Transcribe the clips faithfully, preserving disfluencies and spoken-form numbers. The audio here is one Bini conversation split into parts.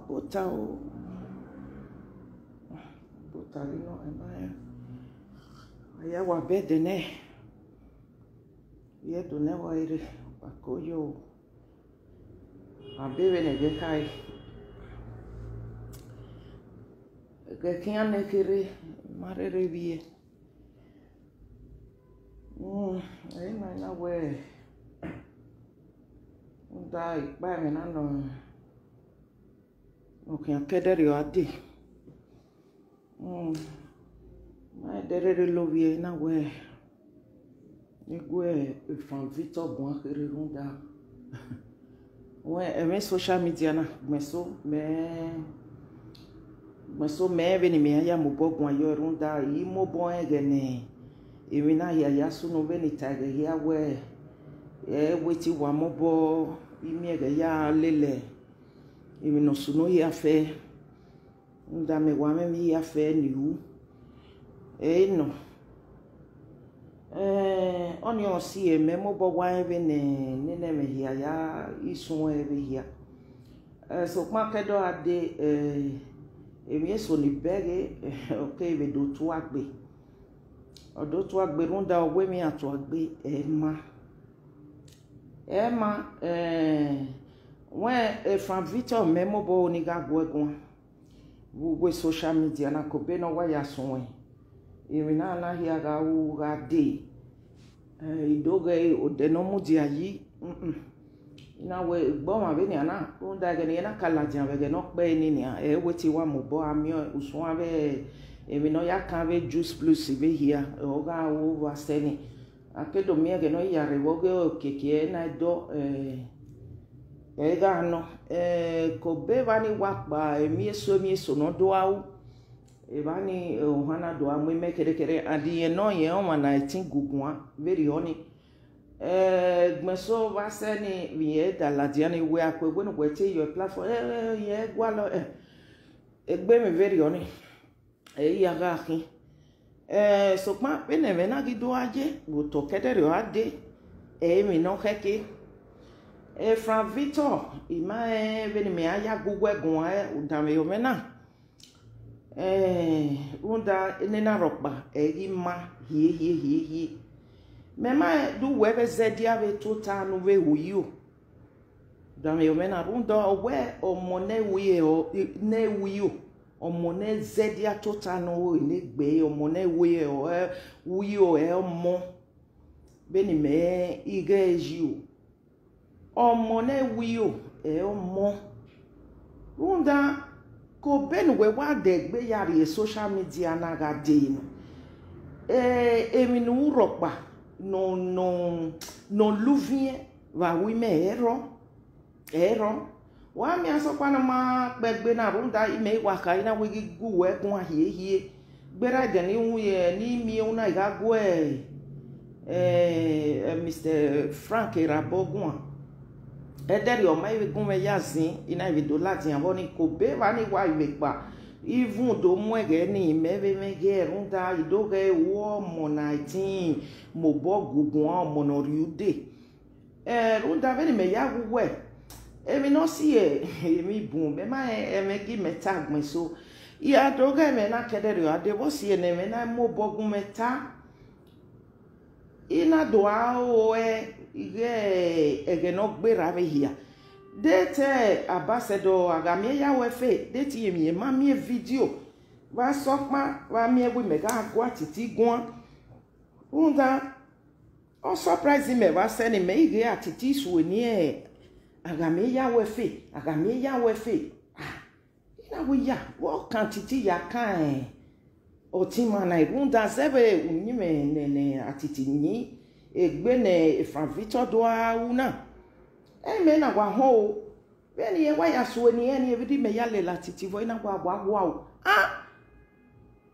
Bota o, bota ghi nọ, ẹ ma rẹn. A ya wa bẹdẹ nẹ, vbe Ẹdo nẹ wa rre, wa ko yo o. A be vbene ẹghẹ khare, ẹghẹ khian nẹ kherhe, ma rherhe vbiẹ. Mm, ẹ i ma na wẹẹ, rhunmwuda ikpa ẹmwẹ na nọ, ne ọ khian ke ẹdẹrriọ a dee. Mm, ma ẹdẹ rherhe lovbiẹ na wẹẹ, ne gu Frank Victor guan kherhe rhunmwuda. Wẹ, ẹmwẹ social media na, gbẹn so mẹ, gbẹn so mẹ vbene mẹ ya mobọ guan yọ rhunmwuda, I mobọ rẹn ẹghẹ ne emwi na hia ya sunu vbene I ta ẹghẹ hia wẹẹ, ẹ wẹ te I wa mobọ, I miẹn ẹghẹ ya lele emwi ne ọ sunu hia fẹ. Rhunmwuda mẹ wa mwẹ emwi hia fẹ ne I ru. Ẹ i nọ, eh, ọnii ọ si ẹmwẹ mobọ wa rẹn vbene nene ẹmwẹ hia ya i suẹn vbe hia. Eh, sokpan ke ẹdẹ ọ gha dee, eh, emwi eso ni bẹghe, ọ keghi vbe do tua gbe. Ọ do tua gbe rhunmwuda ọ wẹ emwi iran tua gbe, ẹ ma. Ẹ ma, eh, wẹ, eh, Frank Victor mẹ mobọ ru ne I gha guẹ guan vbe uwu social media na, ke obọ ne ọ wa ya suẹn, emwi na na hia gha ru gha dee. Eh, I do ghẹ odẹ ne ọ mudia yi, mm-mm. I na wẹẹ egbe ọmwa vbenian na, rhunmwuda ẹghẹ ne irẹn na ka ladian vbe ẹghẹ ne ọ kpẹre nii nian, ẹ wẹ te I wa mobọ a miẹn usuan vbe emwi ne ọ ya kan vbe Juice Plus vbe hia, ọ gha ru vbe asẹ nii. A ke do miẹn ẹghẹ ne ọ ya rre vbe ọghe okiekie na dọ, eh, ẹ i gha nọ, eh, ke obọ evba ni wa kpa emwi eso emwi eso ne ọ do a ru. Evba ni, eh, ohan na do a mu imẹ kẹrẹkẹrẹ, and irẹn nọ irẹn ọmwa ne a i tin gu guan vberriọ nii. Eh, gbẹn so vbe asẹ nii, vbe irẹn da ladian nii wẹ a ku egbe ne uwẹ te yọ platform, eh, irẹn gualọ, eh, egbe emwi vberriọ nii, ẹ i ya gha khin. Eh, sokpan vbene ẹmwẹ na ghi do gha ye vbe otọ ke ẹdẹrriọ a dee, ẹ i emwi ne ọ khẹke. Eh, Frank Victor, I ma rẹn vbene mẹ ra ya gu uwẹ guan, eh, udanmwehọ mwẹ na. Eh, rhunmwuda enena rhọkpa ẹ i ghi ma hie hie hie hie. Mẹ ma rẹn do uwẹ vbe zẹdia vbe tota ne u vbe ru yo. Udanmwehọ mwẹ na, rhunmwuda ọ wẹ ọmọ ne ẹ ru yo, ne ẹ ru yo, ọmọ ne zẹdia tota ne ọ ru ne egbe, ọmọ ne ẹ ru yo, ẹ, ru yo, ẹ ọmọ, vbene imẹ i ghẹ yi o. Ọmọ ne ẹ ru yo, ẹ ọmọ. Rhunmwuda, ke obọ ne uwẹ wa dẹ egbe ya rrie social media na gha dee nọ, eh, emwi ne u ru rhọkpa ne ọ, ne ọ, ne ọ luviẹn vbe aro imẹ, ẹ i rrọọ, ẹ i rrọọ. Wa miẹn asọkpa ne ọ ma kpẹ egbe na, rhunmwuda imẹ i wa kha, I na wẹ I ghi gu uwẹ guan hie hie. Gberra ẹdẹ ne I wu ye, ne I miẹn una, I gha gu, eh, eh, Mister Frank Erhabọ guan. Ẹdẹrriọ ọ ma vbe gun mwẹ ya zin, I na vbe do ladian vbọ nii, ke obọ evba ni wa vbe kpa. Even do mu ẹghẹ nii, mẹ vbe mwẹ ghẹ, rhunmwuda I do ghẹ ru ọmọ ne a i tin mobọ gu guan, ọmọ ne ọ rrie ude. Eh, rhunmwuda vbene imẹ ya wu wẹ, emwi ne ọ si, eh, emwi bun, mẹ ma rẹn ẹmwẹ gie mẹ ta gbẹn so. I ra do ghẹ ẹmwẹ na ke ẹdẹrriọ a dee, vbe ọ si ne ẹmwẹ na mu obọ gu mwẹ ta. I na do a ro ẹe ighẹ ẹghẹ ne ọ gberra vbe hia. De te Ambassador Aghamiẹn ya wẹ fe, de te irẹn ma miẹn video vbe asọkpa, vbe a miẹn wẹ imẹ gha gu Atiti guan. Rhunmwuda, ọ surprise mẹ vbe asẹ ne imẹ i ghe Atiti sue ni, Aghamiẹn ya wẹ fe, Aghamiẹn ya wẹ fe. Ah, I na wẹ ya, vbe ọ kan Atiti ya kan, eh, ọtẹn ima na, rhunmwuda zẹvbe uyinmwẹ ne, ne Atiti yin egbe ne Frank Victor do a ru na. Ẹ i mẹ na wa họn o. Vbene irẹn wa ya sue ni, ẹni vbe imẹ ya lele Atiti vbọ, I na wa wa wa o. Ah!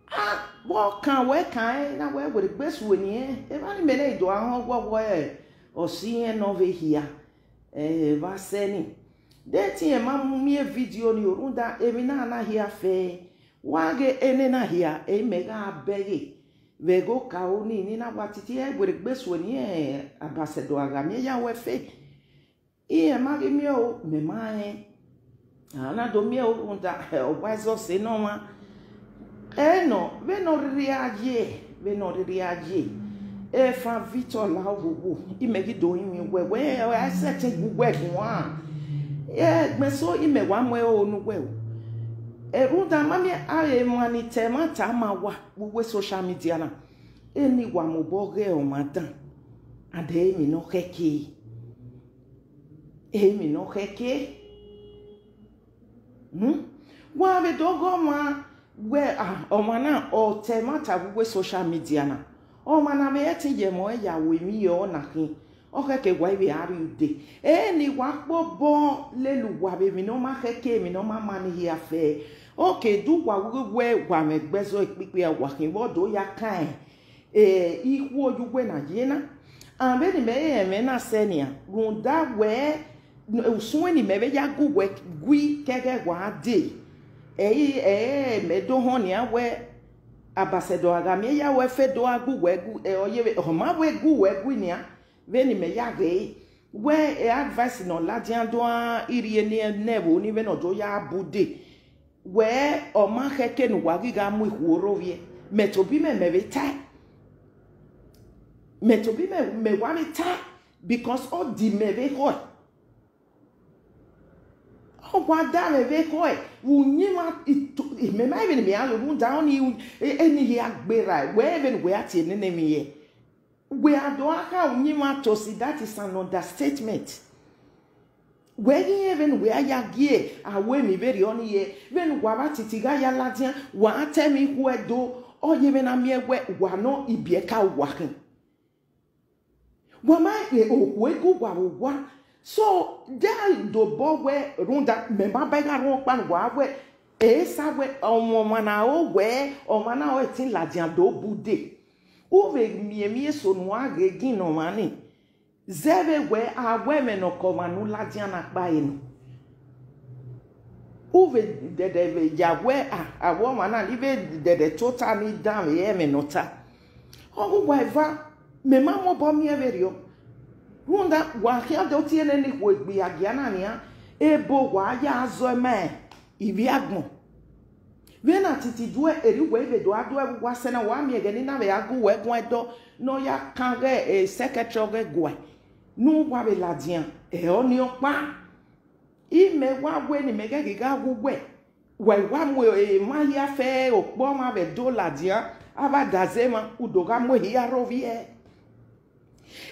Ah, vbe ọ kan wẹ kan, eh, I na wẹ werriegbe sue ni, eh, evba ni mẹ na i do a họn wọwọ, eh, ọ si irẹn nọ vbe hia, eh, vbe asẹ ni. De te irẹn ma mu miẹn video ni, rhunmwuda emwi na na hia fẹ, wa ghe enena hia, ẹ i mẹ gha bẹghe vbe ẹghẹ okaro ni, ne I na wa Atiti, eh, werriegbe sue ni, eh, Ambassador Aghamiẹn ya wẹ fe. Irẹn ma ghi miẹn o, mẹ ma rẹn. A na do miẹn rhunmwuda, eh, ọ wa zẹ ọse ne ọmwa. Ẹnọ, vbene ọ rhirhi a ye, vbene ọ rhirhi a ye, Efa Victor la oghogho, imẹ ghi do rinmwian wẹ, wẹ, ẹ, ẹ sẹtin gu wẹ guan. Ẹgbẹn eso, imẹ wa mu ẹre ne uwẹ o. Rhunmwuda ma miẹn avbe emwa ni ta ẹmwata ma wa vbe uwu social media na, eni wa mobọ ghẹ ọmwa dan, and emwi ne ọ khẹke, emwi ne ọ khẹke. Hmm? Wa vbe do ghe ọmwa wẹ, ah, ọmwa na ọ ta ẹmwata vbe uwu social media na. Ọmwa na vbe ẹtin ye ẹmwẹ ọnrẹn ya ru emwi ye ọna khin, ọ khẹke wa i vbe a rrie ude. Eni wa kpe obọ lele uwa vbe emwi ne ọ ma khẹke, emwi ne ọ ma ma ni hia fẹ. Ọ ke do uwa wẹ wa mwẹ ẹgbẹzọ ikpikpia wa khin vbe ọ do ya kan, eh, ikhuo ye uwẹ na ye na. And vbene imẹ re ẹmwẹ na sẹ nian, rhunmwuda wẹ, usun ni mẹ vbe ya gu wẹ gui kẹghẹ wa dee. Ẹ i, ẹ i mẹ do họn nian wẹ, Ambassador, a gha miẹn ya wẹ fe do a gu wẹ gu, ẹ, ọ ye vbe, ọ ma wẹ gu wẹ gui nian, vbene imẹ ya ghe, wẹ, ẹ, advice ne ọ ladian do a rhie ne, ne ẹvbo ni vbene ọ do ya bu dee. Wẹ, ọ ma khẹke ne uwa ghi gha mu ikhuo rre ovbiẹ. Mẹ tobọ imẹ, mẹ vbe tae. Mẹ tobọ imẹ, mẹ wa vbe tae, because ọ di mẹ vbe ekhọe. Ọ wa da mwẹ vbe ekhọe, vbe uyinmwẹ, imẹ ma vbe ne mẹ a lo rhunmwuda ọnii, eni hia gberra, wẹ vbene wẹ a tie nene emwi yẹ. Wẹ a do gha kha uyinmwẹ tosi, that is an understatement. Wẹ ghi rẹn vbene wẹ a ya gie aro emwi vberriọ nii yẹ, vbene uwa vbe titi gha ya ladian, wa ta ẹmwẹ ikhuo Ẹdo, ọ ye vbe na miẹn wẹ uwa nọ ibiẹka uwa khin. Wa ma rẹn okhuo gu uwa vbe owa. So, de a do obọ wẹ rhunmwuda, mẹ ma ba gha rhunmwuda ọkpa ne uwa wẹ, esa wẹ, ọmwa na ro wẹ, ọmwa na ọre ẹtin ladian do bu dee. U vbe miẹn emwi eso ne uwa ghe ginna ọmwa nii. Zẹ vbe wẹ, a wẹ ẹmwẹ ne ọ ke ọmwa ne u ladian na kpa ẹre nọ. U vbe dẹdẹ vbe ya wẹ, a, a wẹ ọmwa na ni vbe dẹdẹ tota ni danmwehọ ẹmwẹ ne ọ ta. Ọ ghe uwa eva, mẹ ma mobọ miẹn vberriọ. Rhunmwuda, wa khian do tie nene ikhuo igbiagia na nian, ebo wa ya zọ ma ivbi agbọn. Vbene a titi duẹ, erriọ uwẹ i vbe do a duẹ vbe uwa sẹ na, wa miẹn ẹghẹ ne I na vbe a gu uwẹ guan Ẹdo, ne ọ ya kan ghẹ, eh, secretary ọghe guan, ne uwa vbe ladian, ẹ ọnii ọkpa. Imẹ wa wẹ ne imẹ ghẹ ghi gha wu wẹ, wa i wa mu emwa hia fẹ okpọ ọmwa vbe Ẹdo ladian, avbe adaze emwa, u do gha mu ehia rre ovbiẹ.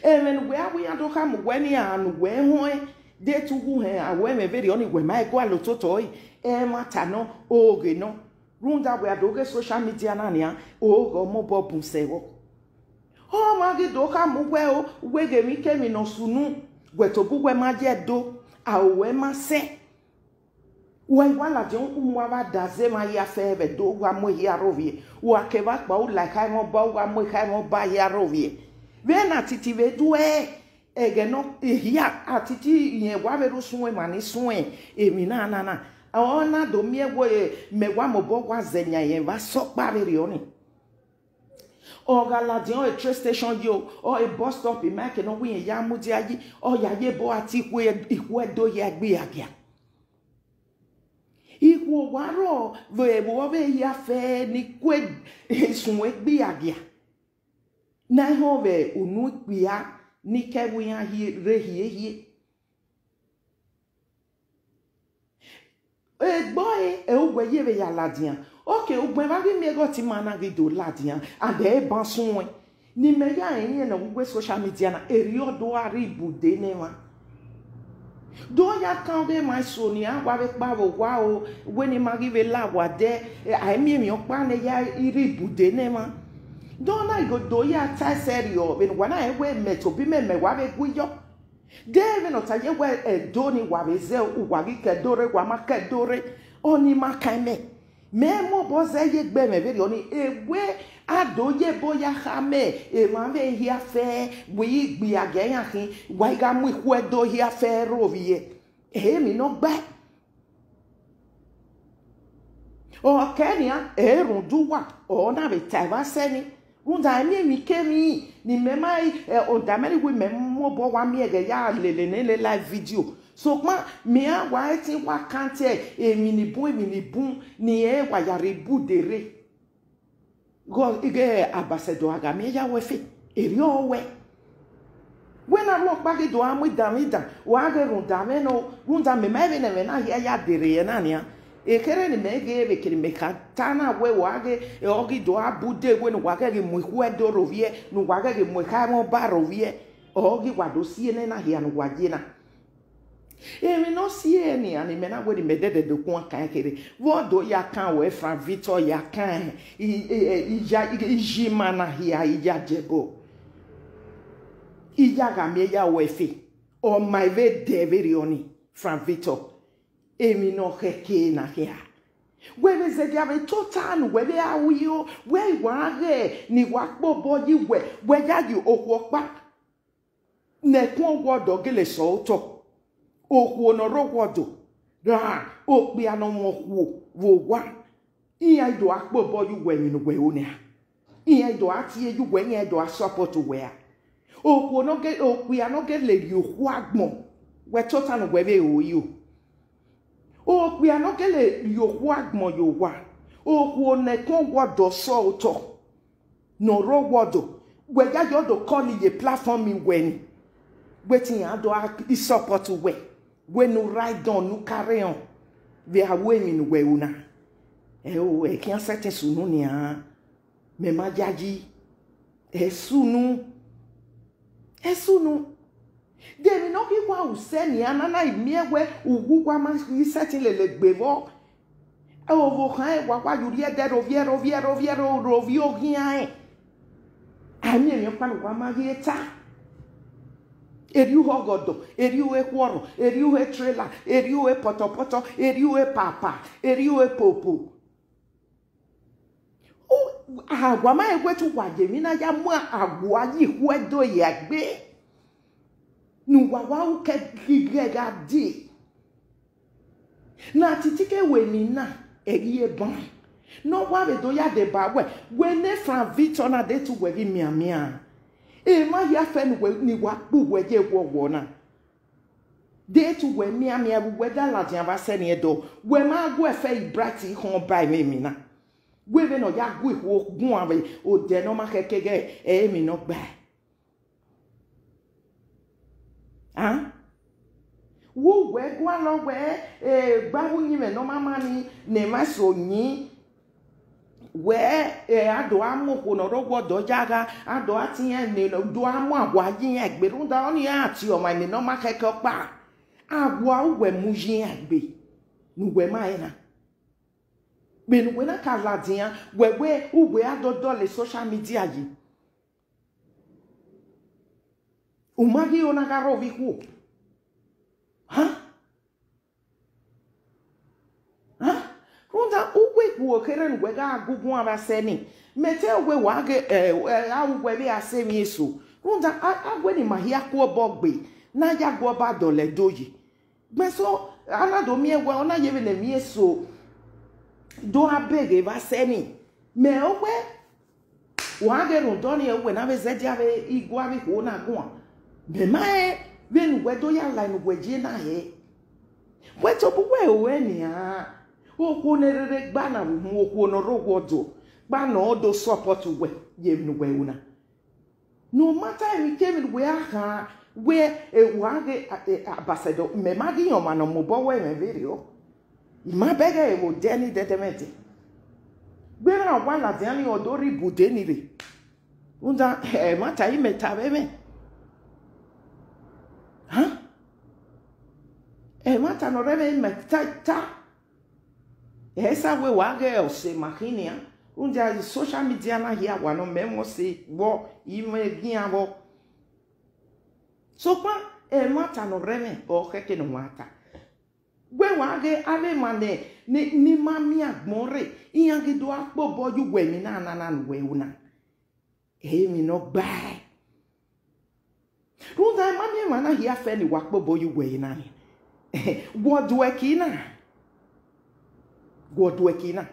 Ẹmwẹ ne uwẹ a wẹ iran do khama uwẹ ne iran ne uwẹ họẹn, de te uwu hẹn, a wẹ ẹmwẹ vberriọ ni wẹ ma i gualọ ototọ ẹre, ẹmwata nọ, oghe nọ. Rhunmwuda wẹ a do ghe social media na nian, oghe ọ mobọ bun sẹ vbọ. Ọ ma ghi do khama uwẹ o, wẹ ghe emwikemwi ne ọ sunu, wẹ tobọ uwẹ ma ye Ẹdo, aro ruẹ ma sẹ. Wa i wa ladian, u mu avbe adaze emwa hia fẹ vbe Ẹdo, wa mu ehia rre ovbiẹ, wa kevbe akpa, u la ekhae mwẹ ọba, u wa mu ekhae mwẹ ọba hia rre ovbiẹ. Vbene a titi vbe duẹ, ẹghẹ nọ ehia, a titi rẹn wa vbe rre usun emwa ni suẹn emwi na nana, ọ na do miẹn wẹ mẹ wa mobọ wa zẹ yan rẹn vbe asọkpa vberriọ ni. Ọ gha ladian, ọ train station yo, ọ bus stop, ma ke ne ọ wẹ irẹn ya mudia yi, ọ ya ye ebo a tie ikhuo, ikhuo Ẹdo hia gbiagia. Ikhuo wa rrọọ vbe ẹvbo ọvbehe hia fẹ ni kue suẹn gbiagia. Ne a i họn vbe unu ikpia ni ke ẹvbo iran rre hiehie. Egbe ọre, ẹ, uwẹ ye vbe ya ladian. Ok, ugbẹn vbe a ghi miẹn ẹghẹ ọtẹn ima na ghi do ladian, and ẹ i ban suẹn. Ne imẹ ya rẹn irẹn ne ọ wu social media na, erriọ do gha rre ibude ne emwa. Do ya kan ọghe emwa eso nian, wa vbe kpa vbe owa o, wẹ ne ima ghi vbe la owa dẹ, ẹ, a i miẹn emwi ọkpa ne ya rre ibude ne emwa. Do na do ya ta ẹsẹ rriọ, vbene uwa na rẹn wẹ mẹ tobọ imẹ, mẹ wa vbe gu yọ. De vbene ọ ta ye wẹ Ẹdo ni wa vbe zẹ, uwa ghi ke Ẹdo rre, wa ma ke Ẹdo rre, ọnii ma kan mẹ. Mẹ mobọ zẹ ye egbe mwẹ vberriọ ni, ewẹ a do ye ebo ya kha mẹ emwa vbe hia fẹ, wẹ i gbiagia iran khin, wa i gha mu ikhuo Ẹdo hia fẹ rre ovbiẹ. Emwi ne ọ gbae. Ọ kẹ nian, ẹ i rhunmwuda uwa, ọ na vbe ta evba sẹ ni. Rhunmwuda emwi emwi kemwi ne imẹ ma, ẹ, ọda mẹ ni wẹ imẹ mu mobọ wa miẹn ẹghẹ ya lele ne live video. Sokpan mẹ iran wa ẹtin wa kan te emwi ni bun, emwi ni bun, ne irẹn wa ya rre ibude rre. Ghọ ighẹ Ambassador a gha miẹn ya wẹ fe, erriọ wẹ. Wẹ na ru ọkpa ghi do a mu idanmwẹ idan, wa ghe rhunmwuda mwẹ nọ, rhunmwuda mẹ ma vbe ne ẹmwẹ na hia ya derre yẹ na nian. Ekherhe ne imẹ ghe vbe kene imẹ ka ta na wẹ wa ghe, ọ ghi do a bu de wẹ ne uwa ghẹ ghi mu ikhuẹdo rre ovbiẹ, ne uwa ghẹ ghi mu ekhaẹmwẹ ọba rre ovbiẹ, ọ ghi wa do si ene na hia ne uwa ye na. Emwi ne ọ si ẹre nian ne imẹ na wẹ ne imẹ dẹdẹ do guan kan kherhe. Vbe ọ do ya kan wẹ Frank Victor ya kan i, i, i, iya, i, iyima na hia iya jẹbọ. Iya gha miẹn ya wẹ fe, ọ ma vbe dẹ vberriọ ni, Frank Victor. Emwi ne ọ khẹke na khia. Wẹ vbe zẹdia vbe tota ne uwẹ vbe a ru iro, wẹ i wa ghẹ ne I wa kpe obọ yi wẹ, wẹ ya ye okhuo ọkpa. Ne ẹkun ọwọdọ gele sẹ otọ, okhuo ne ọ rre ọwọdọ, ra okpia ne ọ mwẹ okhuo vbe owa, iran do a kpe obọ ye uwẹ emwi ne uwẹ ru nia, iran do a tie ye uwẹ, iran do a support uwẹ ra. Okhuo ne ọ ge, okpia ne ọ gele rhie okhuo agbọn, wẹ tota ne uwẹ vbe ru iro. Okpia ne ọ gele rhie okhuo agbọn ye owa, okhuo ne ẹkun ọwọdọ sẹ otọ, ne ọ rre ọwọdọ, wẹ ya ye ọdọ call ye platform wẹ ni, wẹ te iran do a support uwẹ, wẹ ne u ride on, ne u carry on, vbe a ru emwi ne uwẹ ru na. Ẹo, ẹ khian sẹtin sunu nian, mẹ ma yayi, ẹ sunu, ẹ sunu. De emwi ne ọ ghi wa ru sẹ nian na, na i miẹn wẹ uwu uwa ma ghi sẹtin lele egbe vbọ. Ọvbokhan ẹre wa wa ye urhiẹ ẹdẹ rre ovbiẹ, rre ovbiẹ, rre ovbiẹ, rre ovbiẹ oghian rẹn. A i miẹn emwi ọkpa ne uwa ma ghi ta. Erriọ uhe ọgọdọ, erriọ uhe ekhuọrhọ, erriọ uhe trailer, erriọ uhe pọtọpọtọ, erriọ uhe papa, erriọ uhe popo. U, a wa ma rẹn wẹ te uwa ye emwi na ya mu awua ye ikhuẹdo ya egbe, ne uwa wa ru kẹ ghi ghẹ gha die. Ne a titi ke ru emwi na, ẹ ghi e ban. Ne ọ wa vbe do ya deba wẹ, wẹ ne Frank Victor na de te uwẹ ghi mianmian. Emwa hia fẹ ne uwẹ, ne I wa kpe uwẹ ye ẹguọguọ na. De te uwẹ mianmian vbe uwẹ da ladian vbe asẹ ni Ẹdo, wẹ ma gu ẹfẹ Bright khọn ba ẹmwẹ emwi na. Wẹ vbene ọ ya gu ikhuo guan vbe odẹ ne ọ ma khẹke ghẹ ẹ emwi ne ọ gbae. A? Wẹ uwẹ gualọ wẹ, eh, gbe avbe uyinmwẹ ne ọ ma ma ni, ne emwa eso yin. Wẹ, eh, a do a mu okhuo ne ọ rre ọwọdọ ya gha, a do a tie iran ne, do a mu awua ye iran egbe, rhunmwuda ọnii iran tie ọmwa emwi ne ọ ma khẹke ọkpa. Awua uwẹ mu ye iran egbe, ne uwẹ ma rẹn na. Vbene uwẹ na ka ladian, wẹ wẹ uwẹ a do dọlọ social media yi. U ma ghi ro na gha rre ovbi ikhuo. Ha? Ha? Rhunmwuda uwu ikhuo kherhe ne uwẹ gha gu guan vbe asẹ ni, mẹ te wẹ wa ghe, eh, eh, a ru uwẹ vbe a sẹ emwi eso. Rhunmwuda a, a wẹ ne ima hia ku obọ gbe, ne a ya gu ọba dọlọ Ẹdo yi. Gbẹn so, a na do miẹn wẹ, ọ na ye vbene emwi eso do a beghe vbe asẹ ni. Mẹ owẹ, wa ghe rhunmwuda ọnii, uwẹ na vbe zẹdẹ avbe igua avbe ikhuo na guan. Mẹ ma rẹn vbene uwẹ do ya la ne uwẹ ye na hẹ. Wẹ tobọ uwẹ ru ẹre nian, okhuo ne rherhe gba na vbe uhunmwu, okhuo ne ọ rre owa ọdọ, gba ne ọ do support uwẹ ye emwi ne uwẹ ru na. No matter emwi kemwi ne uwẹ ra khan, wẹ, eh, wa ghe, eh, Ambassador, mẹ ma ghi yan ọmwa ne ọ mobọ wẹ mwẹ vberriọ. I ma bẹghe vbe odẹ ni dẹdẹmwẹdẹ. Gberra wa ladian ni ọ do rre ibude ni rre. Rhunmwuda, eh, ẹmwata imẹ ta vbe mwẹ. Ha? Ẹmwata ne ọ rre mwẹ imẹ ta, ta. Ẹ i sa wẹ wa ghe ọse ma khin nian, rhunmwuda social media na hia wa nọ, mẹ mwẹ ọse vbọ, imẹ ghian vbọ. Sokpan ẹmwata ne ọ rre mwẹ, ọ khẹke ne ọ wa ta. Wẹ wa ghe avbe emwa ne, ne, ne ima miẹn agbọn rre, iran ghi do a kpe obọ ye uwẹ emwi na nana ne uwẹ ru na. Emwi ne ọ gbae. Rhunmwuda, ma miẹn emwa na hia fẹ ne wa kpe obọ ye uwẹ ehe na ni. Wẹ ọ duẹki na. Wẹ ọ duẹki na.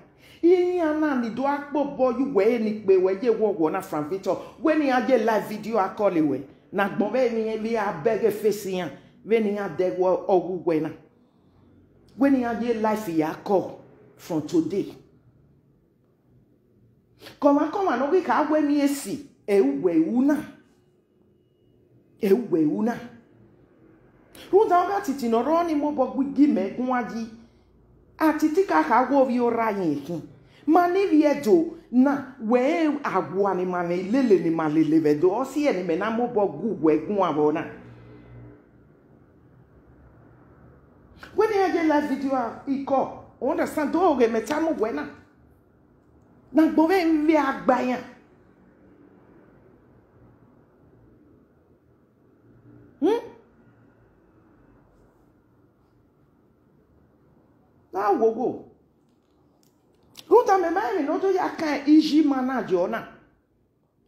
Iran na ni do a kpe obọ ye uwẹ ehe ni kpe wẹ ye wọwọ na, Frank Victor, wẹ ne iran ye live video a call wẹ. Ne agbọn vbe emwi vbe a bẹghe face iran, vbene iran dẹghe ọghe uwẹ na. Wẹ ne iran ye life ya kọ from today. Kọmwakọmwa ne ọ ghi kha wẹ emwi esi, ẹ i wẹ ru na. Ẹ i wẹ ru na. Rhunmwuda ọghe atiti ne ọ rrọọ ni mobọ gu igi mẹ guan yi. Atiti ka kha wẹ ovbi orra yẹn khin. Ma ne ivbi Ẹdo na, wẹ a wua ne ima mwẹ ilele ne ima lele vbe Ẹdo, ọ si ẹre ne imẹ na mobọ gu wẹ guan vbe ọna. Wẹ ne iran ye live video ikọ, u understand, do ghe mẹ tama uwẹ na. Ne agbọn vbe emwi vbe a gba iran. Hmm? Na wowo. Rhunmwuda mẹ ma emwi ne ọ do ya kan iye ima na yọ na.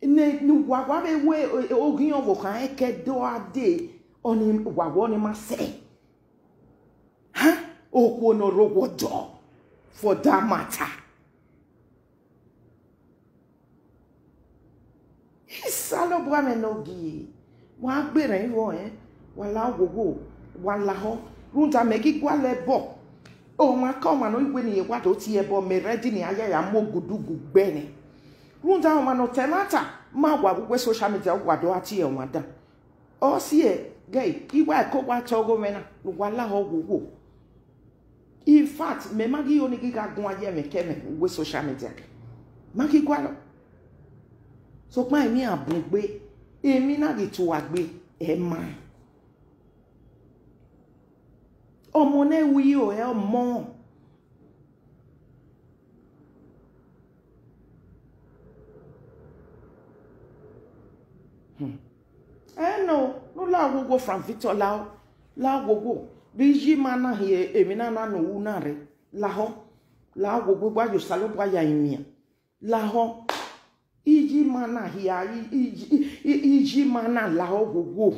Ne, ne uwa wa vbe wẹ oghian ọvbokhan ẹkẹ do a dee, ọni uwa wẹ ọni ma sẹ. Ha? Okhuo ne ọ rre owa ọdọ, for that matter. Osanobua mwẹ ne ogie, wa gberẹn vbọ ẹn, wa la wowo, wa lahọ, rhunmwuda mẹ ghi gualọ ẹbọ. Ọmwa ke ọmwa ne ọ i wẹ ne irẹn wa do tie ẹbọ, mẹ ready ne a ya ya mu ogudugu gbe nẹ. Rhunmwuda ọmwa ne ọ ta ẹmwata, ma wa vbe uwu social media, wa do gha tie ọmwa dan. Ọ si ẹre, ghe, I wa ẹko wa ta ọghe mwẹ na, ne uwa lahọ wowo. In fact, mẹ ma ghi ho ne I ghi gha guan ye ẹmwẹ ke ẹmwẹ vbe uwu social media. Ma ghi gualọ. Sokpan emwi a bun gbe, emwi na ghi tua gbe, ẹ ma. Ọmọ ne ru iro ẹ ọmọ. Hmm. Ẹ no, ne u la wowo Frank Victor, lahọ, la wowo. Vbe iye ima na hin emwi na na ne u ru na rre, lahọ, la wowo, wa ye Osanobua ya rinmwian. Lahọ, iye ima na hia, i- i- i- i- iye ima na lahọ wowo.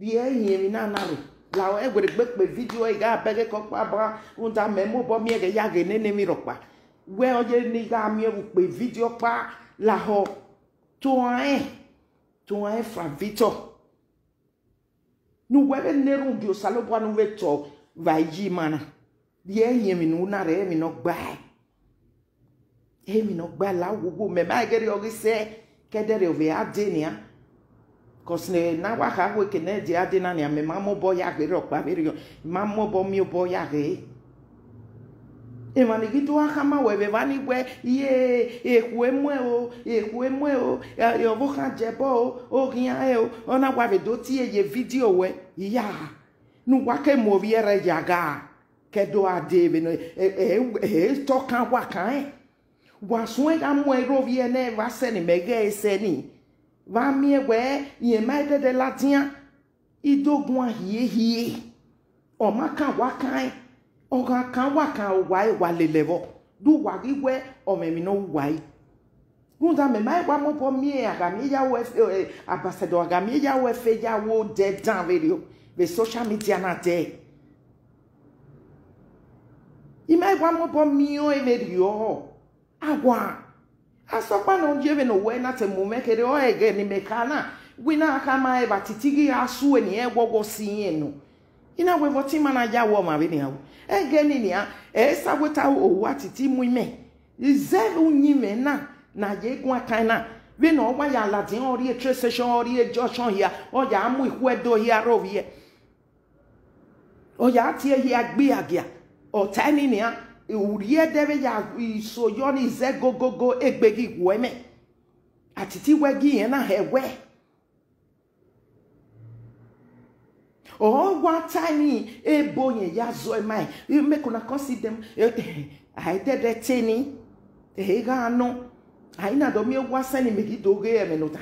Rhie hin emwi na na rre, lahọ, ẹ wẹ rhe gbe kpe video, ẹ gha bẹghe ke ọkpa ba, rhunmwuda mẹ mobọ miẹn ghẹ ya ghe nene emwi rhọkpa. Wẹ ọ ye ne I gha miẹn vbe ukpe video ọkpa, lahọ, tuan ẹn, tuan ẹn Frank Victor. Ne uwẹ vbe na erhunmwuda Osanobua ne u vbe tọ vbe iye ima na. Rhie hin emwi ne u na rre, emwi ne ọ gbae. Emwi ne ọ gbae, la wowo, mẹ ma ghe rriọ ghi sẹ, ke ẹdẹrriọ vbe a dee nian. Cos ne na wa kha wẹ ke ne ẹdẹ a dee na nian, mẹ ma mobọ ya ghe rhọkpa vberriọ, I ma mobọ miẹn obọ ya ghe. Emwa ni ghi do gha khama wẹ vbe evba ni wẹ, iye, ekhue muẹn o, ekhue muẹn o, ẹ, ọvbokhan jẹ ẹbọ o, oghian rẹn o, ọ na wa vbe do tie ye video wẹ, iya, ne uwa ke mu ovbi ẹre ya gha, ke ẹdẹ a dee vbene ẹ, ẹ, ẹ, ẹ tọ kan wa kan rẹn. Wa suẹn gha mu ẹre rre ovbi ẹre nẹ, vbe a sẹ ne imẹ ghẹ sẹ ni, vbe a miẹn wẹ irẹn ma dẹdẹ ladian. I do guan hiehie, ọ ma kan wa kan rẹn, ọ gha kan wa kan, uwa ẹre wa lele ẹvbọ, de uwa ghi wẹ ọ mwẹ emwi ne ọ ru uwa ẹre. Rhunmwuda mẹ ma wa mobọ miẹn a gha miẹn ya wẹ, eh, Ambassador, a gha miẹn ya wẹ fe ya wo dẹ dan vberriọ vbe social media na dẹ. I ma wa mobọ miẹn ọẹn vberriọ. Awa, asọkpa ne ọ ye vbene owẹ na te mu mwẹ kherhe, ọ ẹghẹ ne imẹ kha na, wẹ I na khama ẹre vbe atiti ghi gha sue ne irẹn wọwọ si irẹn nọ. I na wẹ vbe ọtẹn ima na ya wẹ ọmwa vbe nian ru. Ẹghẹ nii nian, ẹ i sa wẹ te ohu atiti mu imẹ. Zẹ uyinmwẹ na, ne a ye guan kan na, vbene ọ wa ya ladian, ọ rrie train station, ọ rrie junction hia, ọ ya mu ikhuo Ẹdo hia rre ovbiẹ. Ọ ya tie hia gbe agia, ọ ta ẹe ni nian, u rhie ẹdẹ vbe ya iso yọ ni zẹ gogogo, egbe ghi wu ẹmwẹ. Atiti wẹ ghi irẹn na hẹ wẹ. Ọ wa ta ẹe ni, ebo yẹn ya zọe ma, make una come see them, eh, eh, a i dẹdẹ te ni, ẹ i gha nọ, a i na do miẹn owa sẹ ne imẹ ghi do ghe ẹmwẹ ne ọ ta,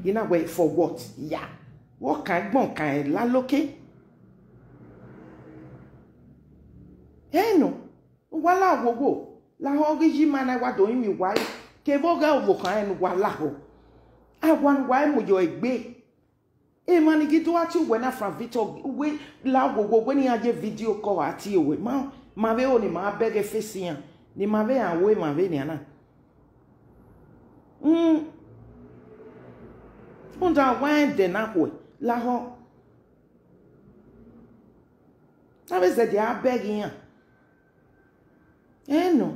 I na wẹ for what? Ya, vbe ọ kan ẹgbọn kan ẹre laloke. Ẹn nọ, uwa la wowo, lahọ ghi yi ima na wa do rinmwian uwa re, kevbe ọghe ọvbokhan rẹn ne uwa lahọ. Awa ne uwa mu yọ egbe. Emwa ni ghi do gha tie uwẹ na, Frank Victor, wẹ la wowo, wẹ ne iran ye video call a tie uwẹ. Ma, ma vbe ho ne ima bẹghe face iran, ne ima vbe rẹn aro emwa vbe nian na. Hmm. Rhunmwuda wa rẹn ẹdẹ na khuẹ, Lahọ. Na vbe zẹdẹ a bẹghe iran. Ẹn nọ.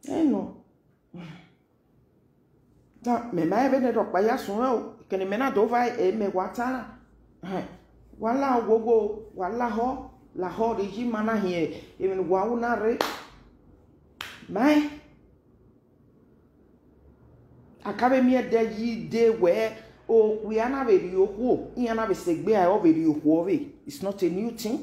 Ẹn nọ. Da, mẹ ma rẹn vbene rhọkpa ya suẹn o, ekẹn ne imẹ na do va, e mẹ wa ta na. Ẹhẹn, wa la ghwoghwo, wa lahọ, lahọ rre iye ima na hin emwi ne uwa ru na rre. Ma rẹn. A ka vbe miẹn ẹdẹ yi de wẹ, okpia na vbe rhie okhuo, iran na vbe sẹ egbe ẹre ọ vbe rhie okhuo ọvbe. It's not a new thing.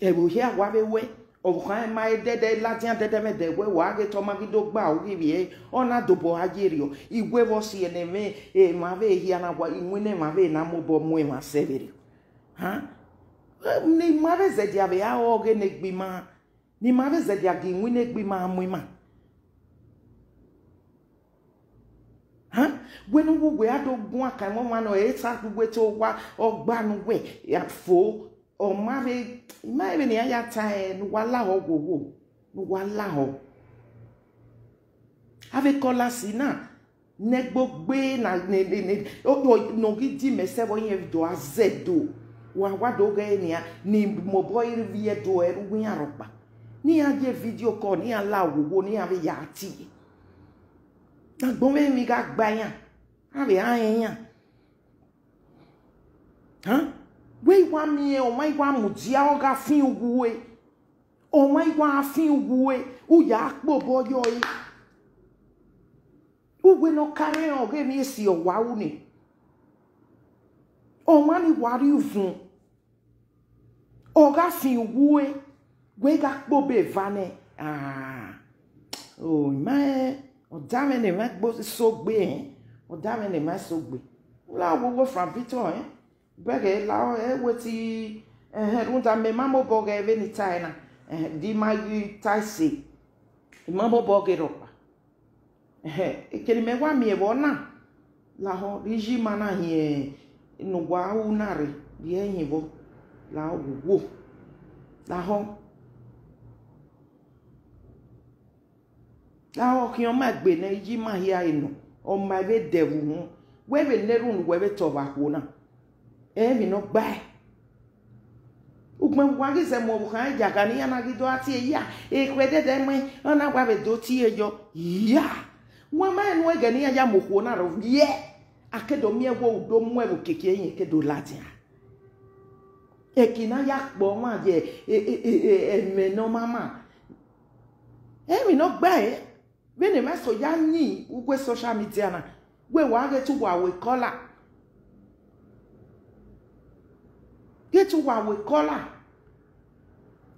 Ẹvbo hia wa vbe wẹ, ọvbokhan ma dẹdẹ ladian dẹdẹ mwẹ dẹ wẹ, wa ghe te ọ ma ghi do gba oghi vbiẹ, ọ na dobọ a ye rriọ. Iwẹ vbe ọ si ẹnẹ mwẹ, emwa vbe hia na wa, iwinna emwa vbe na mobọ mu emwa sẹ vberriọ. Ha? Ne ima vbe zẹdẹ vbe a ọghe ne egbe ima, ne ima vbe zẹdẹ gie iwinna egbe ima mu ima. Ha? Wẹ ne uwu wẹ a do guan kan ẹmwẹ ọmwa nọ, ẹ sa kugbe te owa ọgba ne uwẹ ya fo, ọ ma vbe, ima vbe ne iran ya ta ẹre ne uwa lahọ ghwoghwo, ne uwa lahọ. Avbe kọlasi na, ne ẹgbogbe na, ne, ne, ne, o, o, ne ọ ghi di mẹ sẹ vbe ọ yẹn do a zẹdo, wa wa do ghẹ nian, ni mobọ i vbiẹ do ẹre uwu iran rhọkpa. Ne iran ye video call, ne iran la ghwoghwo, ne iran vbe ya tie. Agbọn vbe emwi gha gba iran, a vbe a rẹn iran. Ha? Wẹ i wa miẹn ọmwa i wa mudia ọ gha fian uwu ẹ. Ọmwa i wa fian uwu ẹ, u ya kpe obọ yọ ẹ. Uwẹ ne ọ ka rẹn ọghe emwi esi ọ wa ru nẹ. Ọmwa ni wa rrie uvun. Ọ gha fian uwu ẹ, wẹ gha kpe obọ eva nẹ. Ah, o, ima rẹn, ọ da mwẹ ne ima gbe sogbe, ẹn, ọ da mwẹ ne ima sogbe. U la ghwoghwo Frank Victor, ẹn, bẹghe la, ẹ wẹ te, ẹhẹn, rhunmwuda mẹ ma mobọ ghẹ vbene I tae na, ẹhẹn, de ima ghi tae ẹse, I ma mobọ ghe rhọkpa. Ẹhẹn, ekene mẹ wa miẹn vbe ọna, lahọ, rhie iye ima na hin ne uwa ru na rre, rhie ẹre hin vbọ, lahọ, wo, lahọ. Lahọ, khian ọma egbe ne iye ima hia re nọ, ọ ma vbe dẹ vbe uhunmwu, wẹ vbe na erhunmwu ne uwẹ vbe tọ vbe akhuo na. Emwi ne ọ gbae. Ugbẹn wa ghi zẹ mu ọvbokhan ya gha ne iran na ghi do gha tie ya, ekhue dẹdẹ mu, ọ na wa vbe do tie yọ. Ya! Wa ma rẹn ne ẹghẹ ne iran ya mu okhuo na rre ovbiẹ, a ke do miẹn wẹ u do mu ẹvbo kiekie, irẹn ke do ladian. Eki na ya kpọ ọmwa ye, e, e, e, e, ẹmwẹ ne ọ ma ma. Emwi ne ọ gbae. Vbene emwa eso ya yin uwu social media na, wẹ wa ghe te uwa ru ekọla. Ghe te uwa ru ekọla.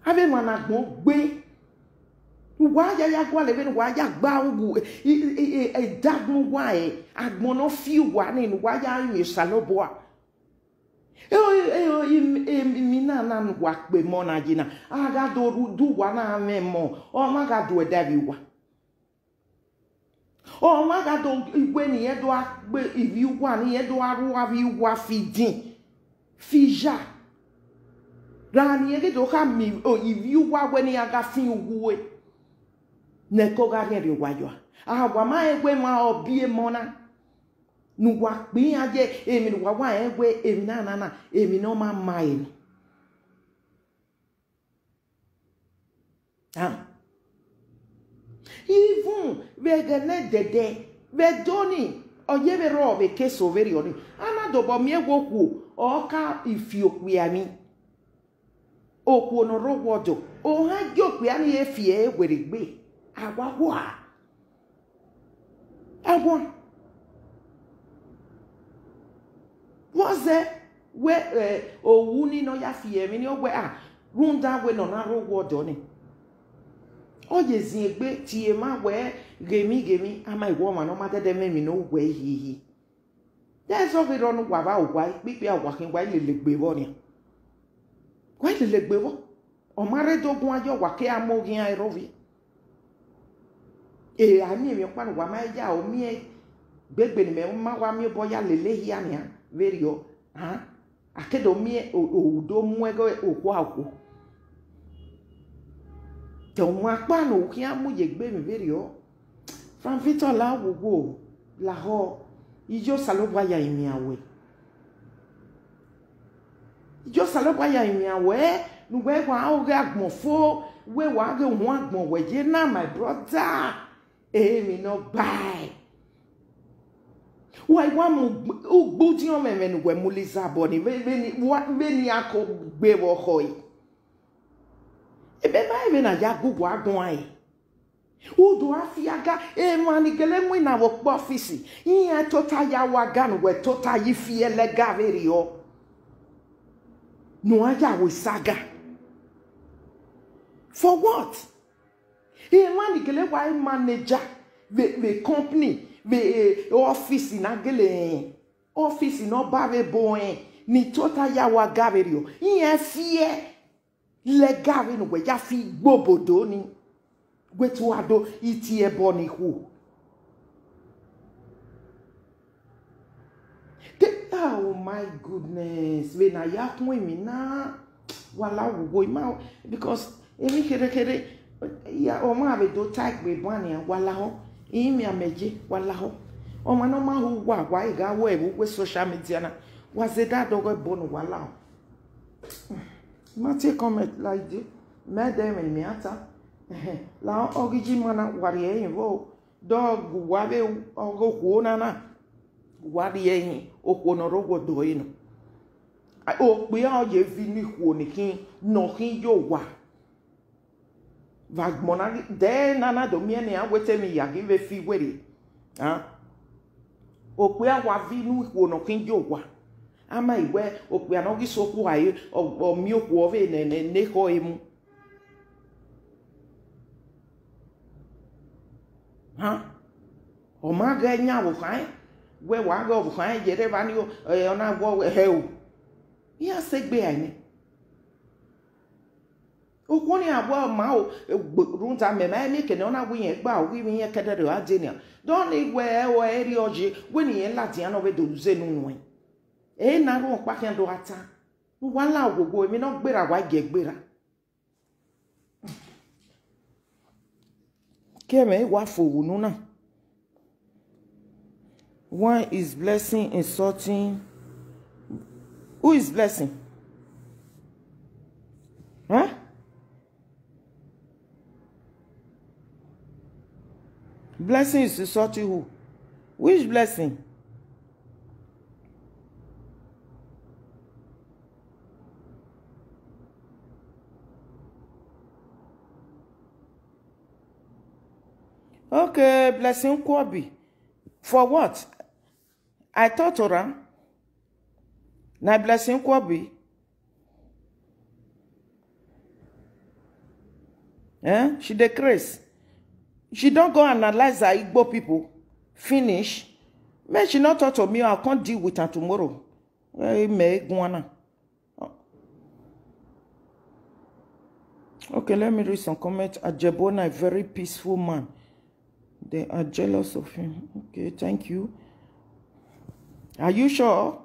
Avbe emwa ne agbọn gbe. Uwa ya ya gualọ vbene uwa ya gba uwu, i, i, i, i, idagbọn uwa, e, agbọn ne ọ fi uwa ni, ne uwa ya rinmwian Osanobua. E, e, e, e, emwi na na ne uwa kpe emọ na yi na, a gha do ru, do uwa na mwẹ emọ, ọmwa gha do ẹdẹ vbe uwa. Ọmwa gha do iwe ne irẹn do gha gbe ivbi uwa, ne irẹn do gha ru avbi uwa fi idin, fi iya. Ra ne irẹn ghi do kha miẹn ivbi uwa wẹ ne iran gha fian uwu ẹ. Ne ẹko gha rhiẹnrhiẹn uwa yọ. A wa ma rẹn wẹ emwa ọ biẹ emọ na. Ne uwa kpe iran ye, emwi ne uwa wa rẹn wẹ emwi na na na, emwi ne ọ ma ma ẹre nọ. Ah. Ivun vbe ẹghẹ ne ẹdẹdẹ, vbe Ẹdo ni, ọ ye vbe rrọọ vbe ke eso vberriọ ni, a na dobọ miẹn wẹ okhuo, ọ ka fi okpia emwi. Okhuo ne ọ rre owa ọdọ, ohan gie okpia ni re fi ẹre werriegbe, a wa hua. Ẹguọn. Vbọzẹ wẹ, eh, ohu ni ne ọ ya fi ẹmwẹ ni, ọ wẹ, ah, rhunmwuda wẹ ne ọ na rre owa ọdọ ni. Ọ ye ziengbe tie emwa wẹ, ghemwi, ghemwi, a ma wẹ ọmwa ne ọ ma dẹdẹ mwẹ emwi ne ọ wẹ hihi. Dẹzọ ghi rrọọ ne uwa vba owa ikpikpia, uwa khin, wa i lele egbe vbọ nian. Wa i lele egbe vbọ. Ọ ma rre do guan yọ, wa ke a mu oghian ẹre rre ovbi. E, a miẹn emwi ọkpa ne uwa ma ya, ọ miẹn gbegbe ne imẹ ma wa miẹn obọ ya lele ehia nian vberriọ, han, a ke do miẹn o, o, u do mu ẹghẹ okhuo a okhuo. Te ọmwa ọkpa ne u khian mu ye egbe emwi vberriọ. Frank Victor la wo wo, Lahọ, iye Osanobua ya imian wẹ. Iye Osanobua ya imian wẹ, ne uwẹ wa ghe agbọn fo, wẹ wa ghe uhunmwu agbọn wẹ ye na, my brother. Emwi ne ọ gbae. Wa i wa mu ugbu diọn mwẹ ẹmwẹ ne uwẹ mu Lizabọ ni, vbe, vbe ni, wa, vbe ni a ko gbe vbe ọkhọ ẹre. Ebe ma vbe na ya gu uwa guan ẹre. Udu a fi aga, emwa ni gele winna vbe okpọ ọfisi, iran tota ya wa ga ne uwẹ tota yi fi ẹlẹga vberriọ. Ne uwa ya wẹ saga. For what? Emwa ni gele wa manager vbe, vbe company, vbe, eh, ọfisi na gele, ọfisi ne ọ ba vbe ebo ẹn, ni tota ya wa ga vberriọ. Iran fi ẹlẹga vbe ne uwẹ ya fi gbe obodo ni. Wẹ te uwa do tie ẹbọ ni khuo. Te, oh my goodness, vbe ne a ya khuẹn emwi na, wa la wo ima, because emwi kherhe kherhe, ya, ọmwa vbe do ta egbe ban nian, wa lahọ, imian mẹ ye, wa lahọ. Ọmwa ne ọ ma hu uwa, wa i gha wẹ vbe uwu social media na, wa zẹdẹ dọghe ẹbọ ne uwa lahọ. Ma tie comment like this, mẹ dẹ mwẹ miẹn ta. Lahọ, ọ ghi ji ima na, wa rhie ẹre vbo, dọ gu uwa vbe ọghe okhuo na na, wa rhie ẹre okhuo ne ọ rre owa ọdọ ẹre nọ. Okpia ọ ye vi ne ikhuo ni khin, ne ọ khin ye owa. Vbe agbọn na ghi, de na na do miẹn ne iran wẹ te emwi ya ghi vbe fi werriẹ. Ah. Okpia wa vi ne ikhuo ne ọ khin ye owa. A ma i wẹ okpia ne ọ ghi so okhuo a, ọ, ọ miẹn okhuo vbe ne, ne, ne ekhọe mu. Ha? Ọ ma ghẹ yan vbe okhaẹn, wẹ wa ghẹ vbe okhaẹn ye rre evba ni o, ẹ, ọ na wọ hẹ o. Iran sẹ egbe a nẹ. Okhuo ni a wẹ ọ ma o, rhunmwuda mẹ ma miẹn ekẹ ne ọ na wẹ irẹn gba, ọ ghi mwẹ irẹn kẹdẹrriọ a dee nian. Dọ ni wẹ ẹre ọ ye, wẹ ne irẹn ladian ne ọ vbe do ze ne unu ẹn. Ẹ na rhunmwuda ọkpa khian do gha ta. Ne uwa la ogogo, emwi ne ọ gberra, wa gie gberra. Ke mwẹ wa fo vbe unu na. Why is Blessing insulting? Who is Blessing? Huh? Blessing is insulting who? Which Blessing? Okay, Blessing Nkwobi. For what? I talk to her. Na Blessing Nkwobi. Eh? She dey craze. She don go analyze her Igbo people. Finish. Make she no talk to me, I'll come deal with her tomorrow. Eh, me guana. Okay, let me read some comments. Ajebona, a very peaceful man. They are jealous of him. Okay, thank you. Are you sure?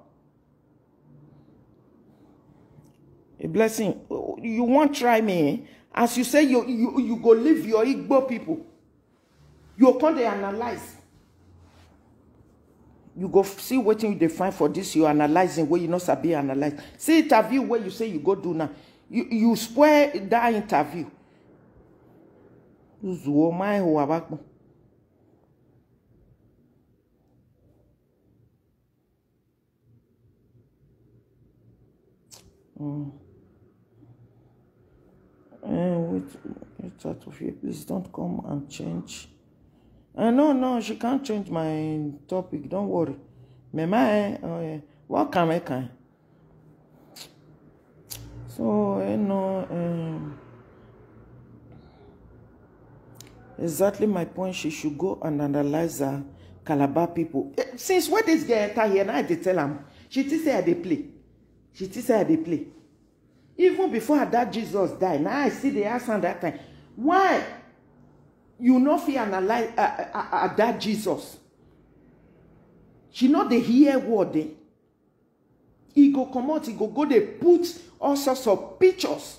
A Blessing. You won't try me. As you say, you, you, you go leave your Igbo people. You come dey analyze. You go see wetin you dey find for this your analyzing wey you no sabi analyze. See interview wey you say you go do now. You, you spoil that interview. Uzuo ma ho avakpon. Mm. Eh, wait, get out of here. Please don't come and change. Uh, no, no, she can't change my topic. Don't worry. Me, my, uh, what can I can? So, you know, um, exactly my point. She should go and analyze her Calabar people. Eh, since when this girl enter here, now I dey tell am. She think say I dey play. She think say I dey play. Even before Ada Jesus die, now I see the ask am that time. Why you no fit analyze uh, uh, uh, Ada Jesus? She no dey hear word. Eh? He go comot, he go go dey put all sorts of pictures.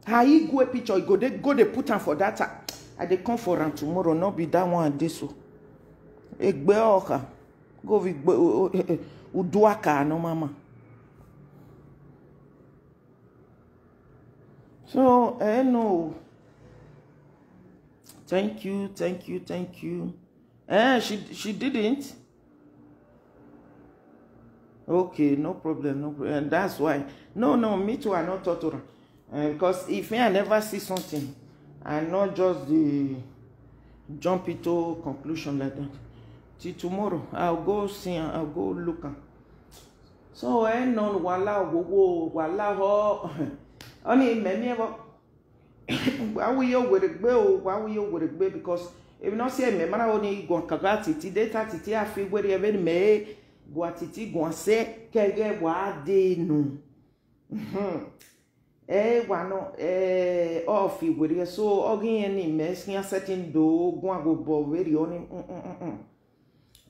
Her Igwe picture, he go dey go dey put am for that time. I dey come for am tomorrow, no be that one I dey so. Egbe ọkha, ghe ovbi igbe, u, u, u, uduaka ne ọ ma ma. So, eh, no. Thank you, thank you, thank you. Eh, she, she didn't. Okay, no problem, no problem. And that's why. No, no, me too, I not talk to her. Uh, because if me, I never see something, I not just the jump into conclusion like that. Till tomorrow, I'll go see her, I'll go look her. So, eh, no, wala, wo, wo, wala, ho. Only me, me, wa wu ye owerriegbe o, wa wu ye owerriegbe, because if not say me, mana oni guan kaga titi, de ta titi a fi werriegbe vbene mẹ gua titi guan sẹ, kẹghẹ wa de nu. Mhm. Ẹ wa nọ, ẹ, ọ fi werriegbe, so ọ ghi rẹn ne imẹ khian sẹtin do guan ghe obọ vberriọ ni, mm, mm, mm, mm.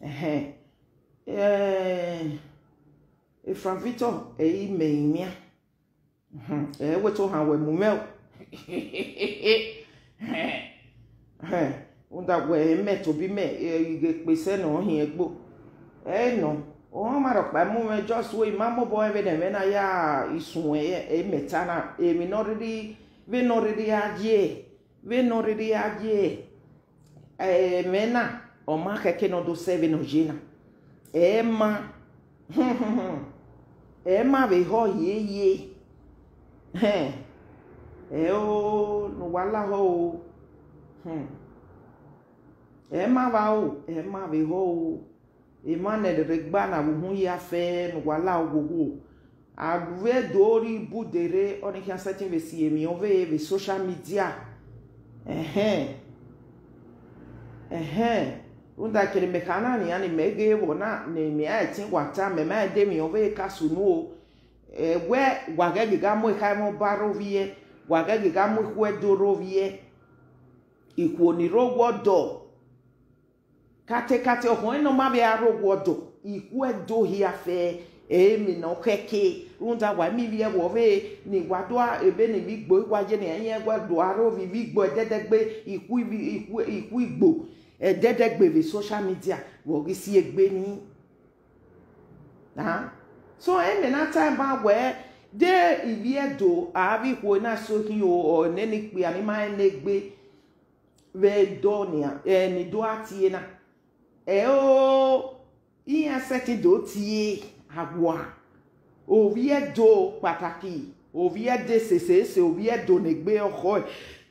Ẹhẹn. Eh, Frank Victor, ẹ i mẹ imian. Mhm. Ẹ wẹ to han wẹ mu mwẹ o. Ẹhẹn. Rhunmwuda wẹ mẹ tobọ mẹ, eh, ighe kpe sẹ ne ọ hiẹn gbo. Ẹ nọ, ọmwa rhọkpa mu mwẹ, just wẹ ima mobọ rẹn vbene ẹmwẹ na ya isuẹn, eh, mẹ ta na, emwi ne ọ rhirhi, vbene ọ rhirhi a ye, vbene ọ rhirhi a ye, eh, ẹmwẹ na, ọ ma khẹke ne ọ do sẹ vbene ọ ye na. Ẹ ma, ẹ ma vbe họ hiehie. Hẹn, ẹ o, ne uwa lahọ o. Hmm. Ẹ ma vba o, ẹ ma vbe họ o. Emwa ne rre gba na vbe uhunmwu hia fẹ ne uwa la oghogho. A vbe do rri ibude rre, ọnii khian sẹtin vbe si emwi ọvbehe vbe social media. Ẹhẹn. Ẹhẹn. Rhunmwuda kere mẹ kha na nian ne mẹ ghe vbọ na, ne mẹ a ẹtin wa ta, mẹ ma de emwi ọvbehe ka sunu o. Ẹ, wẹ, wa ghẹ ghi gha mu ekhaẹmwẹ ọba rre ovbiẹ, wa ghẹ ghi gha mu ikhuo Ẹdo rre ovbiẹ, ikhuo ni rre owa ọdọ. Katekate, ọkhọe ne ọ ma vbe a rre owa ọdọ, ikhuo Ẹdo hia fẹ, emwi ne ọ khẹke, rhunmwuda wa miẹn ivbi ẹvbo ọvbehe ne wa do a, ebe ne ivbi Igbo wa ye ne iran wa do a rre ovbi ivbi Igbo ẹdẹdẹgbe, ikhuo ivbi, ikhuo, ikhuo Igbo ẹdẹdẹgbe vbe social media, vbe ọ ghi si egbe nii. Ah, so, emwi na ta ban wẹ, de ivbi Ẹdo a vbe ikhuo na so khin o, ọ nene ikpia ni ma rẹn ne egbe vbe Ẹdo nian, ẹ, ni do a tie na. Ẹ o, iran sẹtin do tie awa. Ovbi Ẹdo kpataki, ovbi Ẹdo sese, ovbi Ẹdo ne egbe ọkhọe,